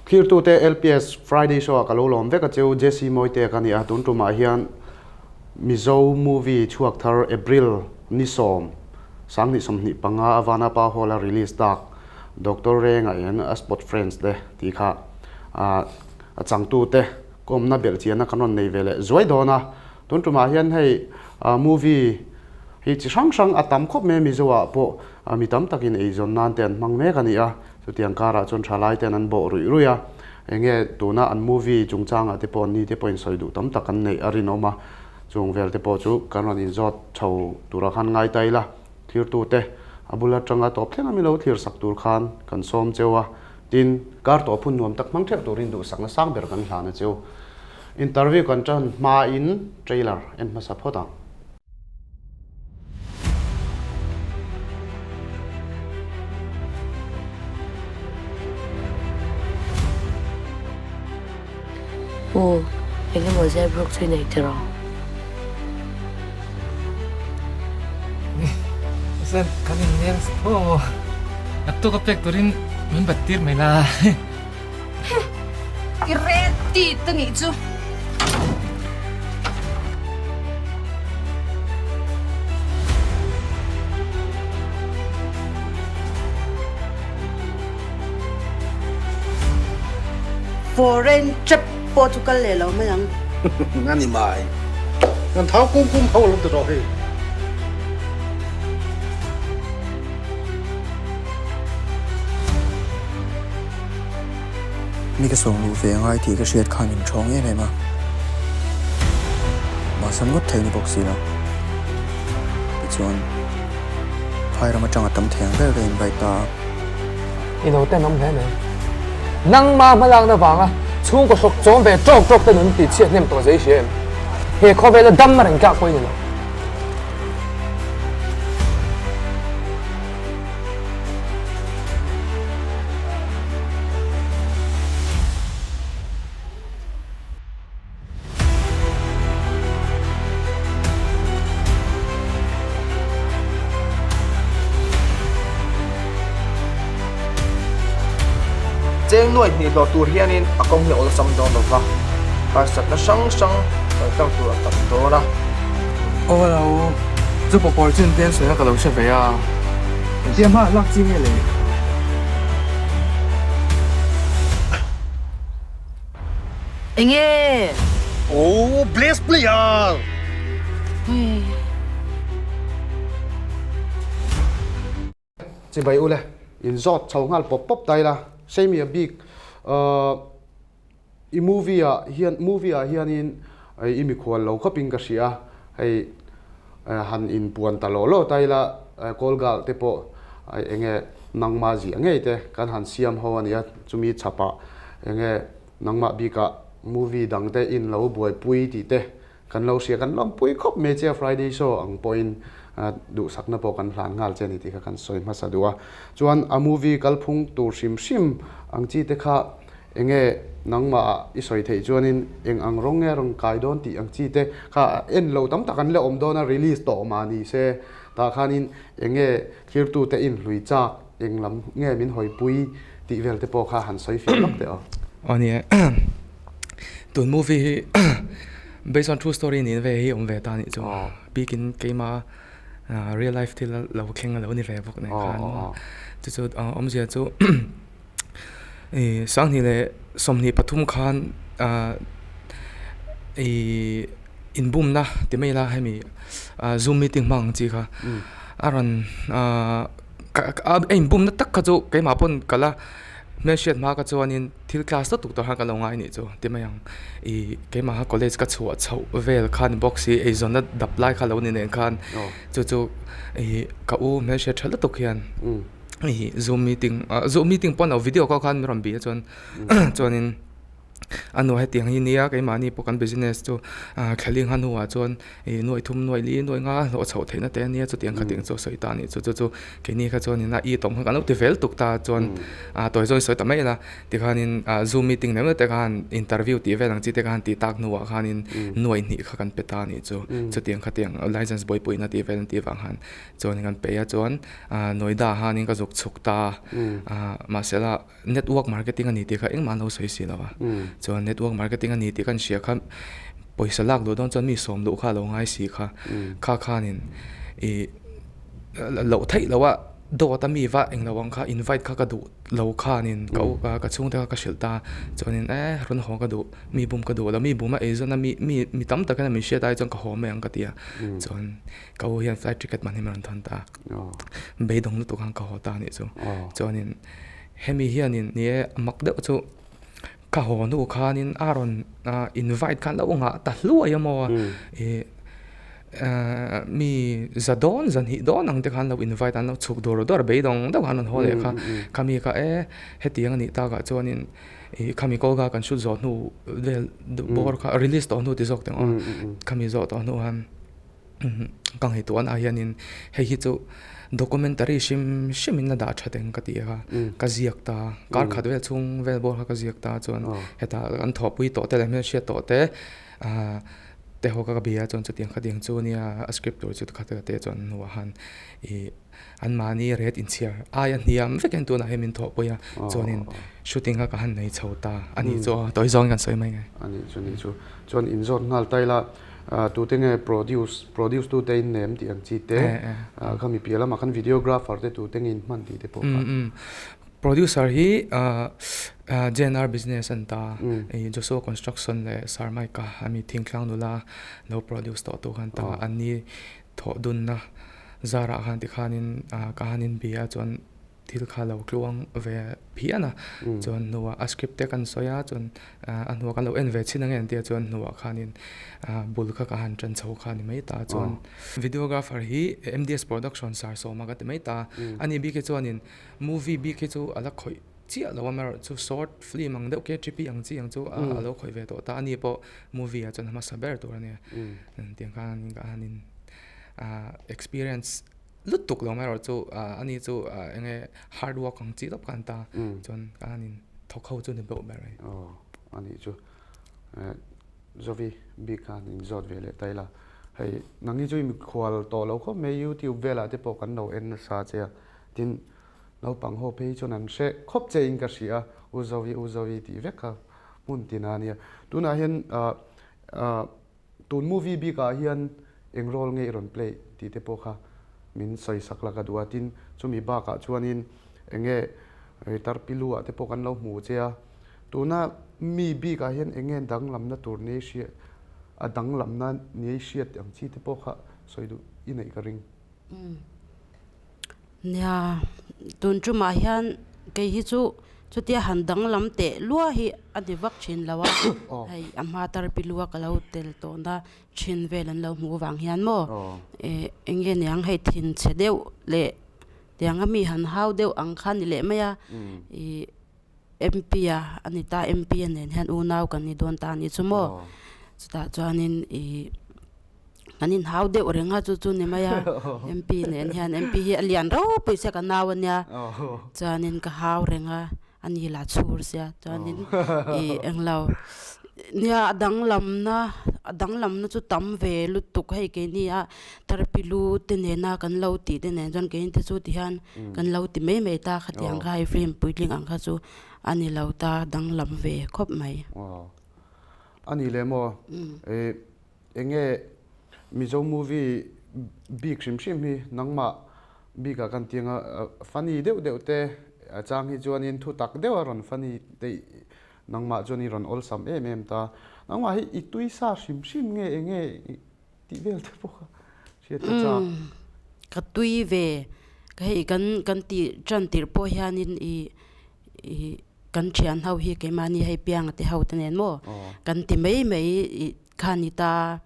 Thlirtute LPS Friday Show ah ka lo lawm vek a cheu, Jesse Mawite ka ni a, tun tumah hian Mizo movie chhuak thar April ni sawm, 2025 a Vanapa Hall a release tak Doctor Renga in a Spot Friends te tih kha a changtute kawmna belhchianna kan rawn nei ve leh zuai dawn a, tun tumah hian hei movie hi chi hrang hrang a tam khawp mai a Mizo ah pawh mi tam takin eizawn nan te an hmang mek a ni a. Chutiang karah chuan thalai ten an bawh ruih ruih a, enge tuna an movie chungchangah te pawh ni te pawhin sawi duh tam tak an neih a rinawm a, chung vel te pawh chu kan rawn inzawt chho tura khan ngai ta ila, thirtute a bul atanga tawp thleng a milo thlir sak tur khan kan sawm cheu a, tin, kar tawp hun nuam tak hmang theuh turin duhsakna sang ber kan hlan a cheu. Interview kan tan hmain trailer en hmasa phawt ang. Aw, eng emaw zep ruk chu i nei tiraw? Zep kan innel tho ang aw. Naktuk a pek turin min bat tir mai la. I ready ta nih chu. Foreign trip pawh chu kal leh lo mai ang. A ni mai. Kan thau kum kum ho lo ti rawh hei. Mi ka sawm luh ve angai tih ka hriat khan min thawng em em a, mahse ngawt thei ni bawk si lo. Tichuan, phai ram atanga tam thei ang ber ka invite ta a. I lo tenawm hle mai. Nangma hmalakna vanga chhungkaw hrawk chawm ve tawk tawk te nun tihchhiat hnem tawh zei hria em? He khawvela dam a reng tlak pawh i ni lo. Cheng nuai hnih hlawh tur hianin a kawng hi a awlsam dawn lo va, harsatna hrang hrang kaltlang tur a tam dawn a. Aw lo, chu pawpawr chin te an sawi na ka lo hre ve a, engtia hma lak chi nge le? Enge? Oh, bless player! Chibai ule, in zawt chho nghal pawp pawp ta ila, Semi a bik i movie ah hian movie ah hianin i mikhual lo khawpin ka hria a, hei han inpuan ta law law ta ila call girl te pawh enge nangmah ziah ngei te kan han siam ho a nia, chumi chhapah enge nangmah bikah movie dang te in lo buaipui tih te Kan lo hria, kan lawmpui khawp mai che a, Friday show ang pawhin duhsakna pawh kan hlan nghal che a ni tih kha kan sawi hmasa duh a. Chuan a movie kalphung tur hrim hrim ang chi te kha enge nangmah i sawi theih chuanin eng ang rawng nge rawn kai dawn tih ang chi te kha en lo tam tak an la awm dawn a, release tawh mah ni se tah khanin enge thlirtute inhlui chak eng lam nge min hawipui tih vel te pawh kha han sawi fiah lawk teh aw. Aw ni e. Tun movie hi based on true story niin ve hi awm ve ta anih chu. Bikin keima real life thil lo thleng a lo ni ve bawk nen khan maw. Chu chu awmzia chu ih sanghnih leh 23 khan ih inbumna ti mai ila hemi zoom meeting hmang ang chi kha a rawn a inbumna tak kha chu keimah pawn ka la Hmelhriat hma ka chuanin thil class lutuk tawh khan ka lo ngai nih chu ti mai ang. Ih keimaha college ka chhuah chhoh vel kha ni bawk si eizawnna dap lai kha lo ni nen khan chu chu ih ka u hmelhriat tha lutuk hian ih zoom meeting ah zoom meeting pawh a ni lo video kha khan min rawn bih a chuan chuanin. A nuah hetiang hi nia keimahni pawh kan business chu thlaling a hnuah chuan ih nuaih thum nuaih li nuaih nga hlawh chhoh theihna te ania chutiang khatiang chu a sawi ta a nih chu chu chu keini kha chuanin a i tawm kha kan lo ti vel tuk ta chuan a tawi zawng sawi ta mai ila tikhanin ah zoom meeting neuh neuh te khan interview tih vel ang chi te khan tih tak hnuah khanin nuaih hnih kha kan pe ta a nih chu chutiang khatiang license buaipuina tih vel an tih vang khan chuan kan pe a chuan ah Noida khanin ka zuk chhuk ta a mahsela. Network marketing a ni tih kha engmah an lo sawi si lo a, chuan network marketing a ni tih kan hria kha pawisa lak duh dawn chuan mi sawm duh kha a lo ngai si kha, kha khanin ih loh theih loh a dawt a mi va englo ang kha invite kha ka duh lo khanin ka u ka chhungte kha ka hrilh ta chuanin e rawn haw ka duh mi bum ka duh lo mi bum a eizawn a mi mi mi tam takin a min hriat ai chuan ka haw mai ang ka ti a chuan ka u hian flight ticket mahni min rawn thawn ta a beidawng lutuk khan ka haw ta a nih chu chuanin. Hemi hianin ni e mak deuh chu ka haw hnu khanin a rawn invite khan lo nghah ta hluai a maw ih mi za dawn za hnih dawn ang te khan lo invite an lo chhuk dawr dawr beidawng deuh khan an rawn haw leh kha khami kha e hetiang a nih takah chuanin ih khami call kha kan shoot zawh hnu vel bawr kha release tawh hnu ti zawk teh ang aw khami zawh tawh hnu khan. Ka ngaihtuahna ah hianin hei hi chu documentary hrim hrimin la dah that eng ka ti a, ka ziak ta, kar khat vel chhung vel bawr kha ka ziak ta chuan hetah an thawhpui tawh te leh hmelhriat tawh te ah te ho kha ka bia chuan chutiang khatiang chu ania a script tur chu kha te chuan hnuah khan ih anmahni rate inchhiar aia hniam vek hian tunah hian min thawhpui a chuanin shooting kha ka han nei chho ta a nih chu aw tawi zawngin kan sawi mai nge. A nih chu a nih chu chuan inzawt nghal ta ila. Tute nge produce, produce tute in nem tih ang chi te, khami piah lamah khan videographer te tute nge in hman tih te pawh kha. Producer hi JNR business an ta, Joshua Construction leh Sir Mike-a ami thingtlang nula lo produce tawh tu khan ta, an ni thawh dunna zarah khan tikhanin ka han inbia chuan Thil kha lo tluang ve phian a, chuan hnuah a script te kan sawi a, chuan a hnuah kan lo en ve chhin ange an tia chuan hnuah khanin bul kha ka han tan chho kha a ni mai ta chuan videographer hi MDS production sar sawma ka ti mai ta, ani bik hi chuanin movie bik hi chu a la khawih chiah lo a amaherawhchu short film ang deuh KTP ang chi ang chu a lo khawih ve tawh ta, ani pawh movie ah chuan a hmasa ber tur a nia, tiang khan ka han in experience. Lutuk lo mai erawh chu ani chu eng nge hard work ang chi tawp kha an ta chuan ka han in thawk ho chu ni beuh ber mai. Aw ani chu Zovi bik khan in zawt ve leh ta ila hei nangni chu i mikhual tawh lo khawp mai youtube velah te pawh kan lo en nasa che a tin naupang ho phei chuan an hre khawp che in ka hria a U Zovi U Zovi tih vek kha hmun tina ania tunah hian Tun movie bikah hian eng role nge i rawn play tih te pawh kha min sawi sak la ka duh a, tin chumi bakah chuanin eng nge tarpilu ah te pawh kan lo hmu che a, tuna mi bikah hian eng nge danglamna tur nei hriat a danglamna nei hriat ang chi te pawh kha sawi duh i neih ka ring. Nia, tun tumah hian kei hi chu chutia han danglam teh lua hi a ni vak thin lo a, hei a hma tarpilu a ka lo tel tawhna thin vel an lo hmuh vang hian maw eh eng nge niang hei thinchhe deuh leh tiang a mi han hau deuh ang kha ni leh mai a ih M P a a ni ta M P a nen hian unau kan ni dawn ta a nih chu maw chutah chuanin ih. An inhau deuh reng a chu chu ni mai a MP nen hian MP hi a lian ropui sia ka nau ania chuanin ka hau reng a ani lah chhur sia chuanin ih englo nia a danglamna a danglamna chu tam ve lutuk hei keini a tarpilu te nena kan lo tih te nen chuan keini te chu ti hian kan lo ti mai mai ta khatiang kha hei film puitling ang kha chu a ni lo ta danglam ve khawp mai. A ni leh maw ih. Enge Mizo movie bik hrim hrim hi nangmah bikah kan ti anga funny deuh deuh te a chang hi chuanin thu tak deuh a rawn funny te nangmah chuan i rawn awlsam em em ta. Nangmah hi i tui sa hrim hrim nge enge tih vel te pawh kha hriat ka chak. Ka tui ve ka hei kan kan tih tan tirh pawh hianin i i kan thian ho hi keimahni hei pianga te ho te nen maw kan ti mai mai i Kha ni ta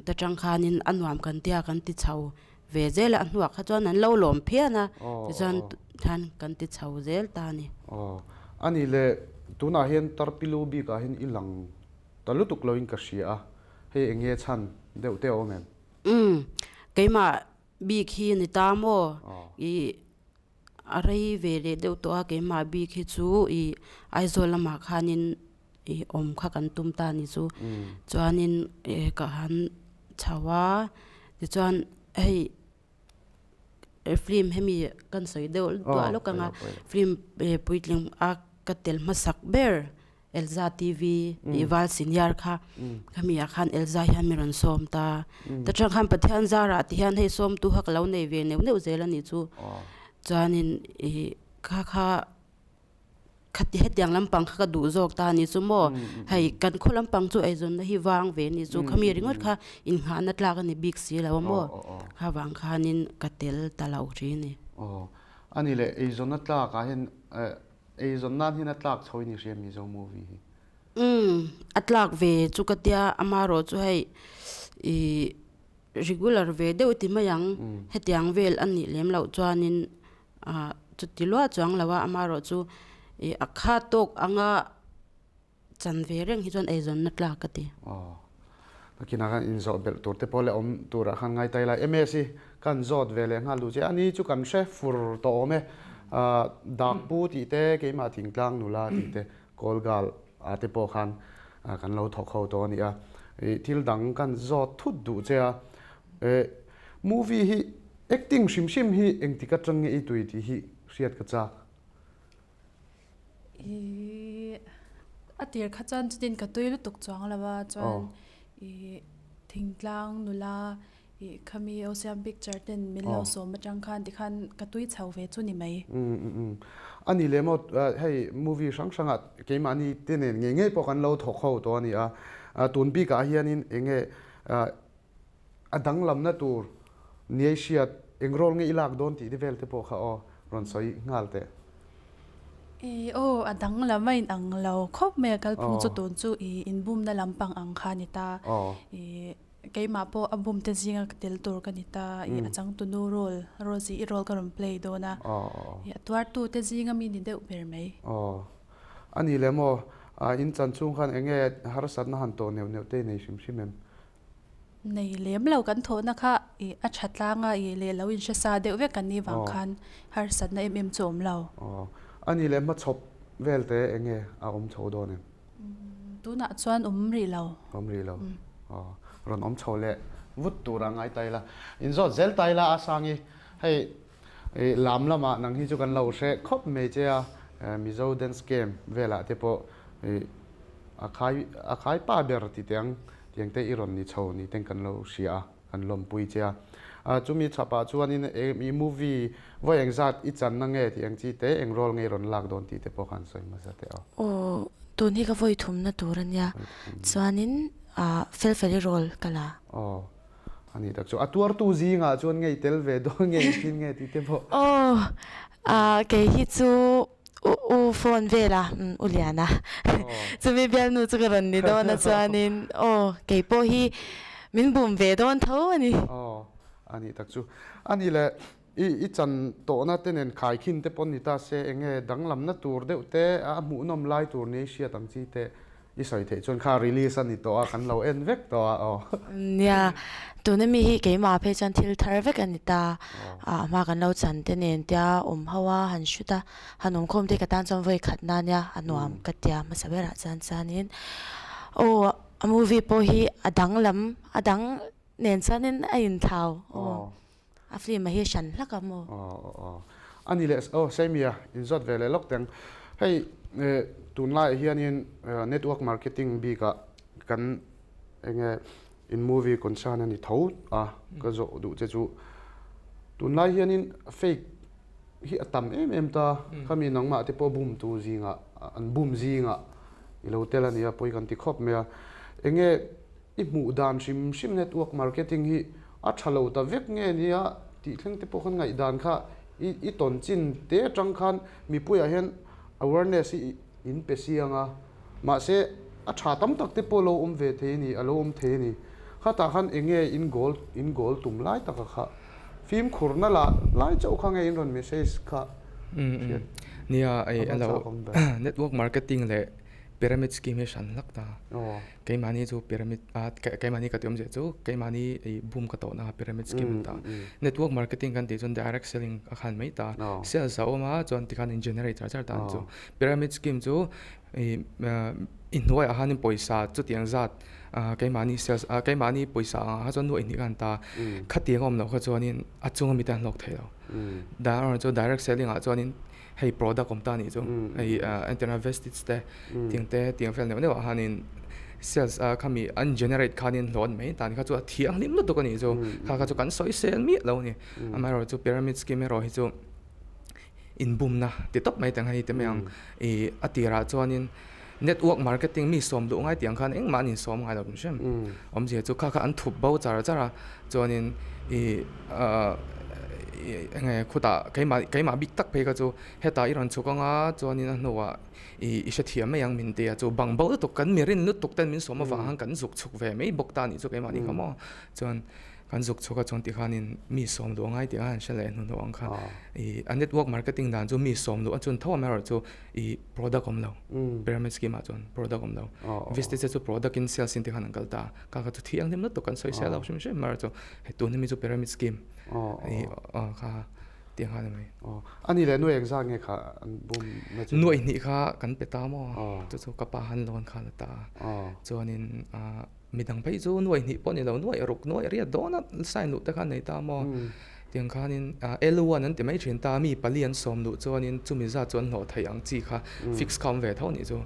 ta tang khanin a nuam kan tia kan ti chho ve zel a, a hnuah kha chuan an lo lawm phian a, tichuan khan kan ti chho zel ta a ni. Aw, a ni le Tunah hian Tarpilu bikah hian i lang ta lutuk loin ka hria a, hei eng nge chhan deuh te a awm em? Umm, keimah bik hi ni ta maw? I a rei ve leh deuh tawh a, keimah bik hi chu i Aizawl lamah khanin i awm kha kan tum ta ni chu. Chuanin ka han chho a, tichuan hei film hemi kan sawi deuh duah lawk ang a, film puitling a ka tel hmasak ber Elza TV tih val senior kha khami ah khan Elza hian min rawn sawm ta. Ta chang khan Pathian zarah ti hian hei sawmtu kha ka lo nei ve neuh neuh zel a nih chu. Chuanin ih kha kha khati hetiang lampang kha ka duh zawk ta a nih chu maw. Hei kan khaw lampang chu eizawnna hi vang ve a nih chu. Khami ringawt kha inngahna tlak a ni bik si lo a maw. Kha vang khanin ka tel ta lo thin a ni. Aw a ni leh eizawnna tlakah hian Eizawn nan hian a tlak chho in i hria Mizo movie hi. Umm a tlak ve chu ka tia amarawh chu hei ih regular ve deuh ti mai ang hetiang vel a nih lem loh chuanin ah chuti luah chuang lo a amarawh chu ih a kha tawk anga Chan ve reng hi chuan eizawnna tlak ka ti. Aw. Nakinah khan inzawh belh tur te pawh leh awm turah khan ngai ta ila. MS hi kan zawt ve leh nghal duh che. Ani chu kan hre fur tawh awm e. Dak pu tih te, keimah thingtlang nula tih te, Kawlgal ah te pawh khan kan lo thawk ho tawh a ni a. Thil dang kan zawt thut duh che a. Movie hi acting hrim hrim hi engtik atang nge i tui tih hi hriat ka chak. Ih a tir kha chuan chutin ka tui lutuk chuang lo a chuan ih thingtlang nula ih khami Osiam picture ten min lo sawm atang khan tikhan ka tui chho ve chu ni mai. A ni leh maw hei movie hrang hrang ah keimahni te nen ngei ngei pawh kan lo thawk ho tawh a ni a, tun bikah hianin eng nge A danglamna tur niai hriat eng role nge i lak dawn tih te vel te pawh kha aw rawn sawi nghal teh. I aw a danglam a in ang lo khawp mai a kalphung chu tun chu i inbumna lampang ang kha a ni ta. I keimah pawh a bum te zinga ka tel tur ka ni ta. I a changtunu role Rosie i role ka rawn play dawn a. I a tuartu te zinga mi ni deuh ber mai. Aw a ni leh maw in chan chhung khan eng nge harsatna han tawh neuh neuh te i nei hrim hrim em? Nei lem lo kan thawhna kha ih a tha tlang a ih leh lo inhre sa deuh vek an nih vang khan harsatna em em chu awm lo. Aw a ni leh hmachhawp vel te eng nge a awm chho dawn em? Tunah chuan awm rih lo. Awm rih lo. Aw rawn awm chho leh vut tur a ngai ta ila. Inzawt zel ta ila a Sangi hei ih lam lamah nang hi chu kan lo hre khawp mai che a Mizo dance camp velah te pawh ih a khai a khai pa ber ti teh ang Tiang te i rawn ni chho ni ten kan lo hria a, kan lawmpui che a. Chumi chhapah chuanin i movie vawi engzat i channa nge tih ang chi te, eng role nge i rawn lak dawn tih te pawh khan sawi hmasa teh aw. Aw, tun hi ka vawi thumna tur a nia. Chuanin Felfeli role ka la. Aw, a nih tak chu. A tuartu zingah chuan nge i tel ve dawn nge i thin nge tih te pawh. Aw, kei hi chu U phone vela U Liana chumi bialnu chu ka rawn ni dawn a chuanin aw kei pawh hi min bum ve dawn tho a ni. Aw a nih tak chu. A nih leh i i chan tawhna te nen khaikhin te pawh ni ta se eng nge danglamna tur deuh te a hmuhnawm lai tur ni hriat ang chi te I sawi theih chuan kha release a ni tawh a, kan lo en vek tawh a aw. Nia, tuna mi hi keimah phei chuan thil thar vek a ni ta. A hma kan lo chan te nen tia awm ho a, han shoot a, han awm khawm te ka tan chuan vawi khat na nia, a nuam ka tia hmasa berah chuan chuanin aw a movie pawh hi a danglam a dang nen chuanin a inthlau aw. A film a hi hran hlak a maw? Aw aw aw. A ni leh aw Saimia inzawt ve leh lawk teng. Hei tunlaiah hianin network marketing bikah kan enge in movie concern a ni tho a ka zawh duh che chu tunlai hianin fake hi a tam em em ta khami nangmah te pawh bum tu zingah an bum zingah i lo tel a nia pawi kan ti khawp mai a enge I hmuh dan hrim hrim network marketing hi a tha lo ta vek nge nia tih thleng te pawh khan ngaihdan kha i i tawn chin te atang khan mipuiah hian awareness hi in pe siang a, mahse a tha tam tak te pawh lo awm ve thei a ni, a lo awm thei a ni. Khatah khan eng nge in goal in goal tum lai taka kha fimkhurna lah lai chauh kha nge in rawn message kha. Hriat. Nia, ei a lo network marketing leh pyramid scheme hi hran hlak ta. Keimahni chu pyramid a keimahni ka ti awmzia chu keimahni ei boom ka tawhna pyramid scheme an ta. Network marketing kan tih chuan direct selling a khan mai ta. Sales a awm a chuan tikhan in generate char char ta ang chu. Pyramid scheme chu i i hnuaiah khanin pawisa chutiang zat keimahni sales keimahni pawisa angah kha chuan nuaih hnih khan ta. Khatiang a awm loh kha chuanin a chunga mite an hlawk thei lo. Dar chu direct selling ah chuanin hei product awm ta anih chu hei entirna vestige te tiang te tiang vel neuh neuh ah hianin sales a khami an generate khanin hlawh an mai ta kha chu a thianghlim lutuk anih chu kha kha chu kan sawi sel miah lo ani amaherawhchu chu pyramid scheme erawh hi chu inbumna ti tawp mai teng hei ti mai ang ih a tirah chuanin network marketing mi sawm duh ngai tih ang khan engmah an insawm ngai lo hrim hrim awmzia chu kha kha an thup bo char char a chuanin ih ahh eng nge khutah keimah keimah bik tak phei kha chu hetah i rawn chhuk anga chuanin a hnuah ih i hrethiam mai ang min ti a chu bang bo lutuk kan mi rin lutuk ten min sawm avang khan kan zuk chhuk ve mai bawk ta anih chu keimah ni kha maw chuan. Kan zuk chhuk a chuan tikhanin mi sawm duh angai tih a han hre leh hnuhnawh ang kha. Ih a network marketing dan chu mi sawm duh a chun tho amaherawh chu ih product awm lo. Pyramid scheme ah chuan product awm lo. Vestige chu product in sales in tikhan an kal ta a. Kha kha chu thianghlim lutuk kan sawi sel lo hrim hrim amaherawh chu hei tun hi mi chu pyramid scheme ih kha tiang kha a ni mai. A ni leh nuai engzat nge kha an bum na chu? Nuai hnih kha kan pe ta maw? Chu chu ka pa han loan kha la ta a. Chuanin ah. Midang phei chu nuai hnih pawh ni lo, nuai ruk, nuai riat dawn a sign luh te kha an nei ta maw? Tiang khanin L1 an ti mai thin ta, mi pali an sawm luh chuanin chumi zat chu an hlawh theih ang chi kha fix kha awm ve tho a nih chu.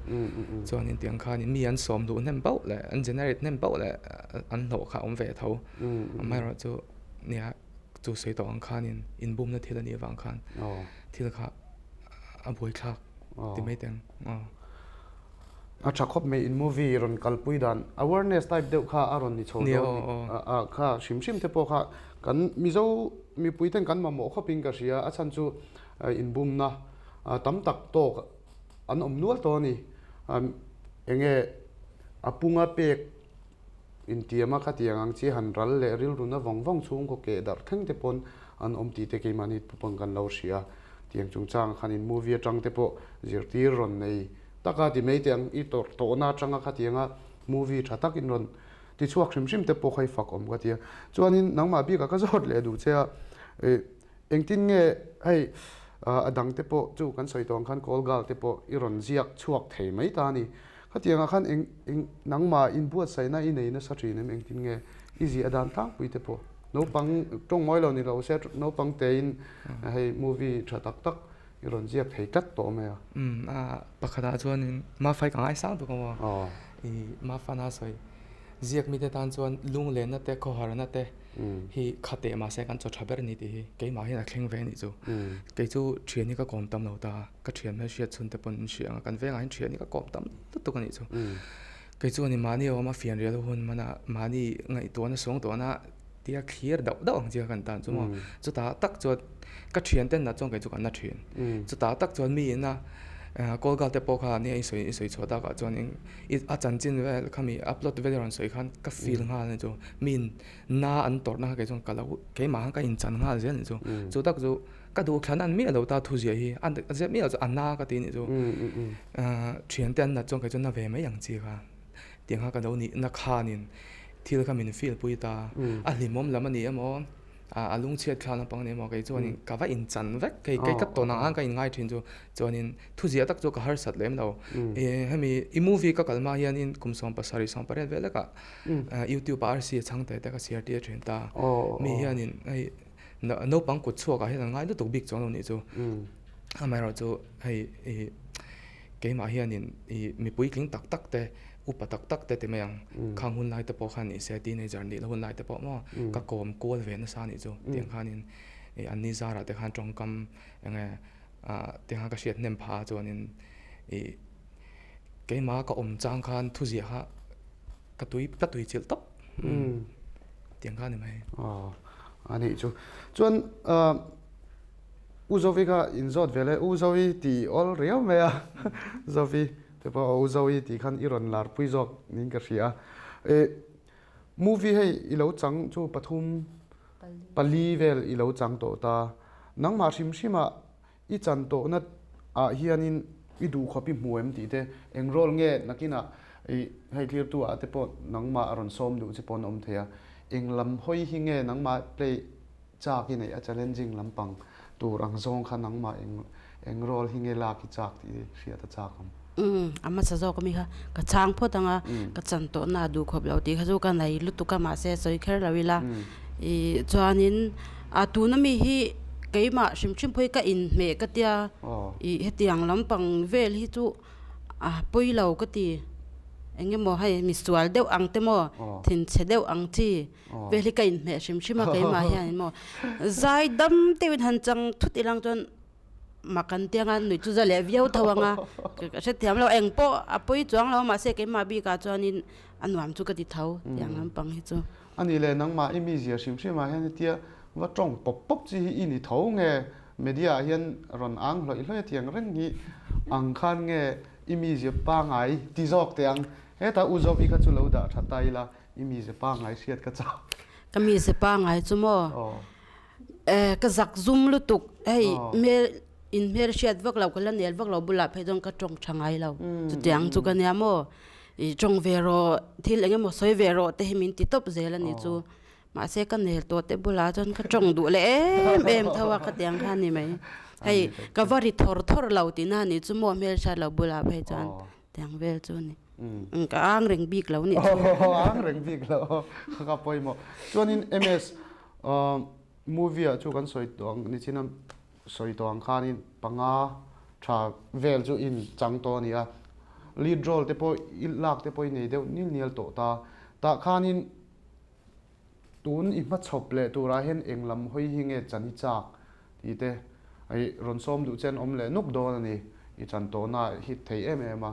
Chuanin tiang khanin mi an sawm luh hnem pauh leh an generate hnem pauh leh an hlawh kha awm ve tho. Amaherawhchu chu nia chu sawi tawh ang khanin inbumna thil a nih avang khan thil kha a buaithlak ti mai teng. A tha khawp mai in movie rawn kalpui dan awareness type deuh kha a rawn ni chho dawn ni a kha hrim hrim te pawh kha kan Mizo mipui ten kan mamawh khawp in ka hria a chhan chu inbumna tam tak tawk an awm nual tawh a ni enge a punga pek intiam a khatiang ang chi han ral leh rilru na vawng vawng chhungkaw keh darh thleng te pawn an awm tih te keimahni pawh kan lo hria tiang chungchang khan in movie atang te pawh zirtir rawn nei taka ti mai teh ang i tawrh tawhna atanga khatianga movie tha tak in rawn ti chhuak hrim hrim te pawh kha i fak awm ka ti a chuanin nangmah bikah ka zawt leh duh che a ih engtin nge hei a dang te pawh chu kan sawi tawh ang khan call girl te pawh i rawn ziak chhuak thei mai ta a ni khatiangah khan eng eng nangmah inbuatsaihna i nei nasa thin em engtin nge i ziah dan tlangpui te pawh naupang tawng mawi lo ni lo se naupang tein hei movie tha tak tak I rawn ziak thei tlat tawh mai a. Umm a pakhatah chuanin Mafai ka ngaisang tuk ang aw. I Mafana sawi ziak mite tan chuan lunglenna te khawharna te hi khateh mahse kan chaw tha ber a ni tih hi keimah hian a thleng ve a nih chu. Kei chu thian hi ka kawm tam lo ta, ka thian hmelhriat chhun te pawn min hria ang a, kan vengah hian thian hi ka kawm tam lutuk a nih chu. Kei chuan i mahni a awm a fianrial hun hmana mahni ngaihtuahna suangtuahna tia thlir dauh dauh ang chi kha kan tan chu maw. Chutah tak chuan ka thian ten ah chuan kei chu kan la thin. Chutah tak chuan mi ina call girl te pawh kha nia i sawi i sawi chhuah takah chuan i a chanchin vel khami upload vel rawn sawi khan ka feel nghal a ni chu. Mi in na an tawrhna kha kei chuan ka lo keimah khan ka inchan nghal zel a ni chu. Chu tak chu ka duh thlan an miah lo ta thuziah hi a zep miah lo chu a na ka ti a nih chu. Thian te an nat chuan kei chuan na ve mai ang chi kha. Tiang kha ka lo nih na khanin thil kha min feel pui ta. A hlimawm lam a ni emaw, a lungchhiat thla lampang a ni emaw kei chuanin ka va inchan vek. Kei kei ka tawn ang khan ka inngai thin chu. Chuanin thuziah tak chu ka harsat lem lo. Hemi i movie ka kal hma hianin kum 17 18 vel lekah YouTube ah RC a chhang te te ka chhiar tir thin ta. Mi hianin hei naupang kut chhuakah hian an ngai lutuk bik chuang lo nih chu. Amaherawhchu hei ih. Keimah hianin i mipui tling tak tak te, upa tak tak te ti mai ang, khang hun lai te pawh khan nise teenager nih la hun lai te pawh maw ka kawm kual ve nasa anih chu tiang khanin i an ni zarah te khan tawngkam eng nge ah tiang khan ka hriat hnem phah a chuanin i keimah ka awm chang khan thuziah kha ka tui ka tui chilh tawp tiang kha a ni mai. Aw anih chu chuan ah. U Zovi kha in zawt ve le, U Zovi tih i awl riau mai a, Zovi te pawh a U Zovi tih khan i rawn lar pui zawk niin ka hria a. E movie hei i lo chang chu pathum pali vel i lo chang tawh ta, nangmah hrim hrim ah. I chan tawhna ah hianin i duhkhawp i hmu em tih te, eng role nge nakinah i hei tlirtu ah te pawh nangmah a rawn sawm duh che pawh an awm thei a, eng lam hawi hi nge nangmah play chak i neih a challenging lampang tur ang zawng kha nangmah eng eng role hi nge lak i chak tih hriat a chak ang. Umm a hmasa zawk ami kha ka chhang phawt ang a, ka chan tawhna a duhkhawp lo tih kha chu ka nei lutuk a mahse sawi kher lo ila ih chuanin a tuna mi hi keimah hrim hrim pawh hi ka inhmeh ka tia ih hetiang lampang vel hi chu a pawi lo ka ti eng emaw hei misual deuh ang te maw thinchhe deuh ang chi vel hi ka inhmeh hrim hrim a keimah hian maw zai dam deuhin han chang thut ilang chuan. Mak an tia nga nuih chu za leh viau tho ang a, ka hrethiam lo eng pawh a pawi chuang lo mahse keimah bikah chuanin a nuam chu ka ti tho tiang lampang hi chu. A nih leh nangmah i mizia hrim hrim ah hian hetia va tawng pawp pawp chi hi i ni tho nge media ah hian rawn ang hlawih hlawih a tiang reng hi ang khan nge i mizia pangai ti zawk teh ang hetah u Zovi kha chu lo dah tha ta ila i mizia pangai hriat ka chak. Ka mizia pangai chu maw? Eh ka zak zum lutuk hei hmel in hmel hriat vak lo ka la nel vak lo bulah phei chuan ka tawng tha ngai lo chutiang chu ka nia maw ih tawng ve rawh thil eng emaw sawi ve rawh te hi min ti tawp zel a ni chu mahse ka nel tawh te bulah chuan ka tawng duh leh em em tho a ka tiang kha a ni mai hei ka va ri thawr thawr lo tihna a ni chu maw hmel hriat lo bulah phei chuan tiang vel chu a ni ka ang reng bik lo nih chu ang reng bik lo ka pawimawh chuanin ms Movie ah chu kan sawi tawh ang nichina sawi tawh ang khanin panga tha vel chu in chang tawh a ni a, lead role te pawh i lak te pawh i nei deuh nil nial tawh ta. Tah khanin tun i hmachhawp leh turah hian eng lam hawi hi nge chan i chak tih te i rawn sawm duh che an awm leh nuk dawn a ni. I chan tawhna ah hit thei em em a,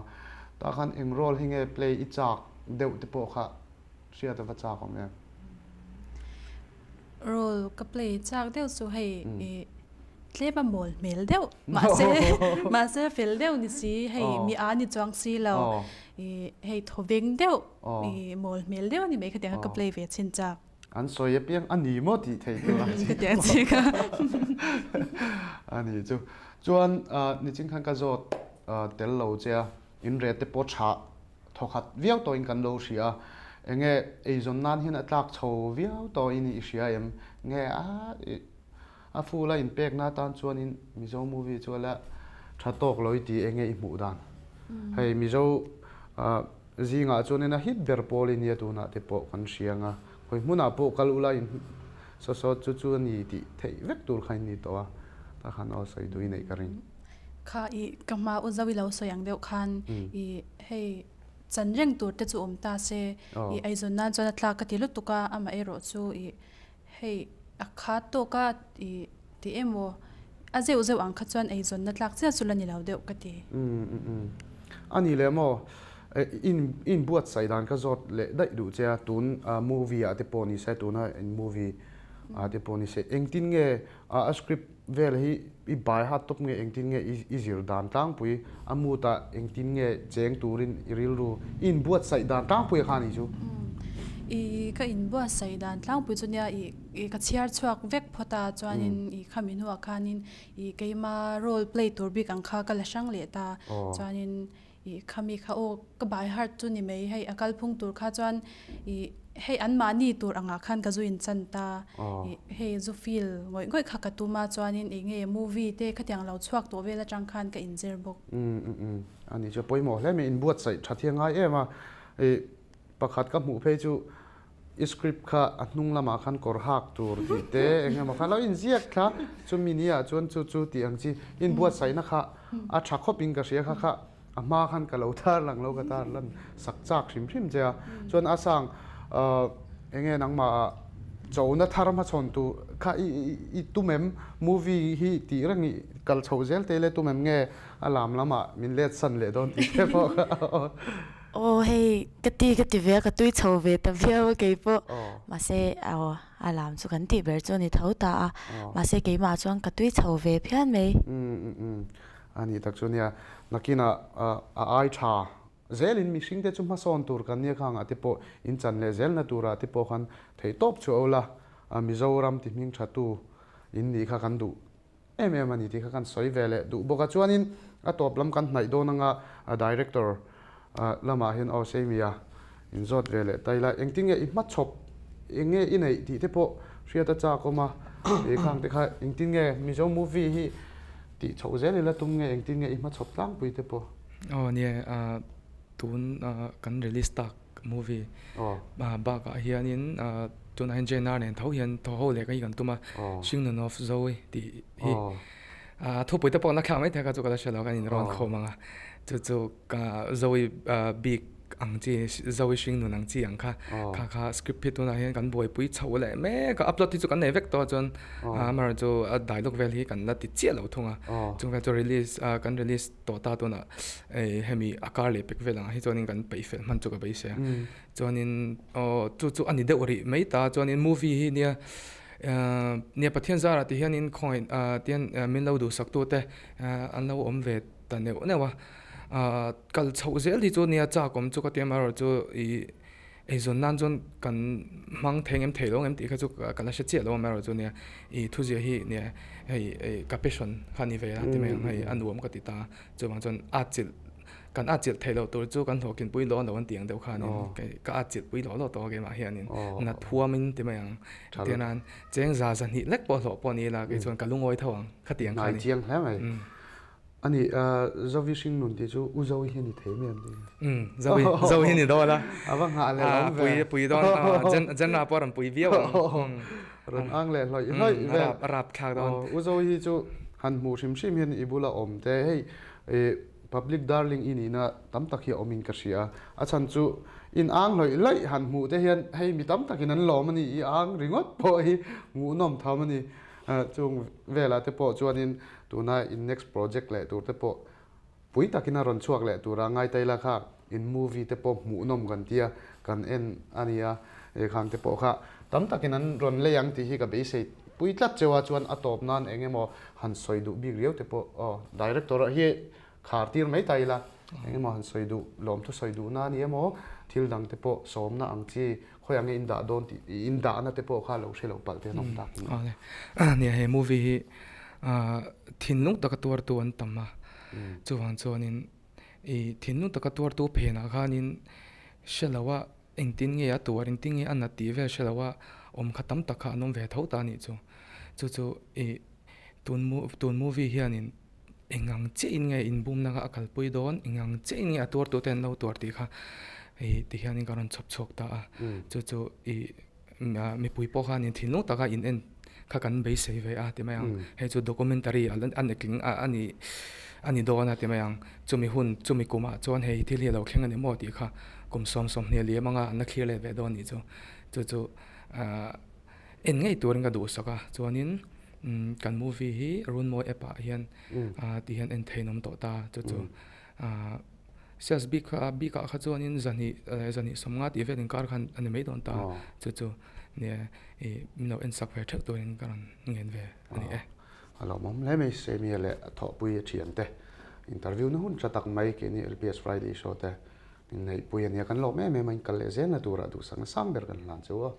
tah khan eng role hi nge play i chak deuh te pawh kha hriat a va chak awm em? Role ka play chak deuh chu hei i tlem a mawl hmel deuh mahse mahse fel deuh ni si hei mi a ni chuang si lo i hei thaw veng deuh i mawl hmel deuh a ni mai khatiang kha ka play ve chhin chak. An sawi apiang a ni maw tih thei tur ang chi. Khatiang chi kha. A ni chu. Chuan nichin khan ka zawt tel lo che a, in rate te pawh tha Thawkhat viau tawhin kan lo hria a, enge eizawn nan hian a tlak chho viau tawhin i hria em? Nge a a full a inpekna atan chuanin Mizo movie chu a la tha tawk lo i ti enge i hmuh dan? Hei Mizo zingah chuanin a hit ber pawl i nia tunah te pawh kan hria ang a, khawi hmunah pawh kal ula in saw saw chu chu a ni tih theih vek tur kha in ni tawh a, tah khan aw sawi duh i neih ka ring. Kha i ka hma u zo i lo sawi ang deuh khan i hei chan reng tur te chu awm ta se i eizawn nan chuan a tlak ka ti lutuk a amaherawh chu i hei a khat tawk a i ti emaw a zeuh zeuh ang kha chuan eizawnna tlak chiah chu la ni lo deuh ka ti. A ni leh maw in in buatsaih dan ka zawt leh daih duh che a tun movie ah te pawh ni se tuna in movie ah te pawh ni se engtin nge A script vel hi i bai hat tawp nge engtin nge i zir dan tlangpui, a mood ah engtin nge cheng turin i rilru i inbuatsaih dan tlangpui a kha ni chu? I ka inbuatsaih dan tlangpui chu nia i ka chhiar chhuak vek phawt a chuanin i khami hnuah khanin i keima role play tur bik ang kha ka la hrang leh ta chuanin Ih khami kha aw ka by heart chu ni mai hei a kalphung tur kha chuan ih hei anmahni tur angah khan ka zu in chan ta ih hei zu feel ngawih ngawih kha ka tum a chuanin eng nge movie te khatiang lo chhuak tawh vel atang khan ka inzir bawk. Umm umm umm a ni chu a pawimawh hle mai inbuatsaih tha thiang ngai em a ih pakhat ka hmuh phei chu i script kha a hnung lamah khan kawr hak tur tih te eng emaw kha lo inziak thla chumi ni ah chuan chu chu tih ang chi inbuatsaihna kha a tha khawp in ka hria kha kha a hma khan ka lo tar lang lo ka tar lan sak chak hrim hrim che a chuan a sang eng nge nangmah ah chona thar hmachhawn tur kha i i tum em movie hi tih reng i kal chhoh zel te le tum em nge a lam lamah min let san leh dawn tih te pawh kha. Aw hei ka ti ka ti ve a ka tui chho ve ta viau a kei pawh mahse aw a lam chu kan tih ber chu a ni tho ta a mahse keimah chuan ka tui chho ve phian mai. Umm umm a nih tak chu nia nakinah a ai tha zelin mihring te chu hmasawn tur kan nia khangah te pawh in chan leh zelna turah te pawh khan theihtawp chu a ula Mizoram ti hming tha tu in nih kha kan duh. em em a ni tih kha kan sawi ve leh duh bawk a. Chuanin a tawp lam kan hnaih dawn anga director lamah hian aw Seimia inzawt ve leh ta ila engtin nge i hmachhawp eng nge i neih tih te pawh hriat a chak awm a, ih khang te kha engtin nge Mizo movie hi tih chhoh zel ila tum nge engtin nge i hmachhawp tlangpui te pawh. Aw nia tun kan release tak movie bakah hianin tunah hian JNR nen tho hian thaw ho leh ka hi kan tum a Hringnun of Zoe tih hi thupui te pawh la thlak mai thei kha chu ka la hre lo kan inrawn khawm ang a chu chu ka Zoe bik ang chi Zoe Hringnun ang chi ang kha kha kha script hi tunah hian kan buaipui chho leh mek a upload hi chu kan nei vek tawh a chuan amaherawh chu a dialogue vel hi kan la ti chiah lo thung a chung vel chu release kan release tawh ta tunah hei hemi a kar leh pek vel angah hi chuanin kan peih fel hman chu ka beisei a chuanin aw chu chu a ni deuh rih mai ta chuanin movie hi nia nia Pathian zarah ti hianin khawngaih tian min lo duhsak tu te an lo awm ve ta neuh neuh a kal chhoh zel hi chu nia chak awm chu ka ti amaherawh chu ih Eizawn nan chuan kan hmang thei ngem thei lo ngem tih kha chu ka la hre chiah lo amaherawh chu nia ih thuzia hi nia hei ka passion kha a ni ve a ti mai ang hei a nuam ka ti ta chuvang chuan at chilh kan at chilh theih loh tur chu kan hlawhkin pui lawng lo an tih ang deuh khanin ka at chilh pui lawh lawh tawh a keimah hianin nat phuamin ti mai ang tiang nan cheng za zahnih lek pawh hlawh pawh ni ila kei chuan ka lungawi tho ang khati ang kha a ni. A ni, Zovi hringnun tih chu U Zovi hi a ni thei mai em tih? Umm, Zovi, Zovi hi ni dawn a. A va nghah leh lo ve. Pui, pui dawn a, Jen, Jenna pawh a rawn pui viau ang. Rawn ang leh hlawih hlawih vel. A rap thlak dawn. U Zovi hi chu han hmuh hrim hrim hian i bula awm te, hei public darling i nihna tam tak hi a awmin ka hria. A chhan chu in ang hlawih hlawih han hmuh te hian hei mi tam takin an lawm a ni, i ang ringawt pawh hi hmuhnawm tham a ni. Chung velah te pawh chuanin tuna in next project leh tur te pawh pui takin a rawn chhuak leh tura ngai ta ila kha in movie te pawh hmuhnawm kan tia kan en a nia he khang te pawh kha tam takin an rawn lei ang tih hi ka beisei pui tlat cheu a chuan a tawp nan eng emaw han sawi duh bik riau te pawh aw director ah hi khar tir mai ta ila eng emaw han sawi duh lawmthu sawi duh na a ni emaw thil dang te pawh sawmna ang chi Khawi ang nge in dah dawn tih in dahna te pawh kha lo hre lo palh te an awm tak in. Awle. Nia he movie hi thinlung taka tuartu an tam a. Chuvang chuanin i thinlung taka tuartu phenah khanin hre lo a engtin nge a tuar engtin nge a nat tih vel hre lo a awm kha tam tak kha an awm ve tho ta a nih chu. Chu chu i tun tun movie hianin Eng ang chiahin nge inbumna kha a kalpui dawn, eng ang chiahin nge a tuartute an lo tuar tih kha ih ti hianin ka rawn chhawp chhuak ta a. Chu chu ih mipui pawh khanin thinlung taka in en kha kan beisei ve a ti mai ang. Hei chu documentary a a tling a ni a ni dawn a ti mai ang. Chumi hun chumi kumah chuan hei thil hi a lo thleng a ni maw tih kha kum sawm sawmhnih a liam anga an la thlir let ve dawn nih chu. Chu chu ah en ngei turin ka duhsak a chuanin. Kan movie hi Runmawi app ah hian ti hian en thein awm tawh ta chu chu sales bik kha bik ah kha chuanin zahnih zahnih sawmnga tih vel inkar khan a ni mai dawn ta chu chu nia ih min lo en sak ve theuh turin ka rawn ngen ve a ni e. A lawmawm hle mai Semia leh a thawhpui a thiante interview na hun tha tak mai keini LPS Friday show te inneihpui a nia kan lawm em em a in kal leh zelna turah duhsakna sang ber kan hlan cheu a.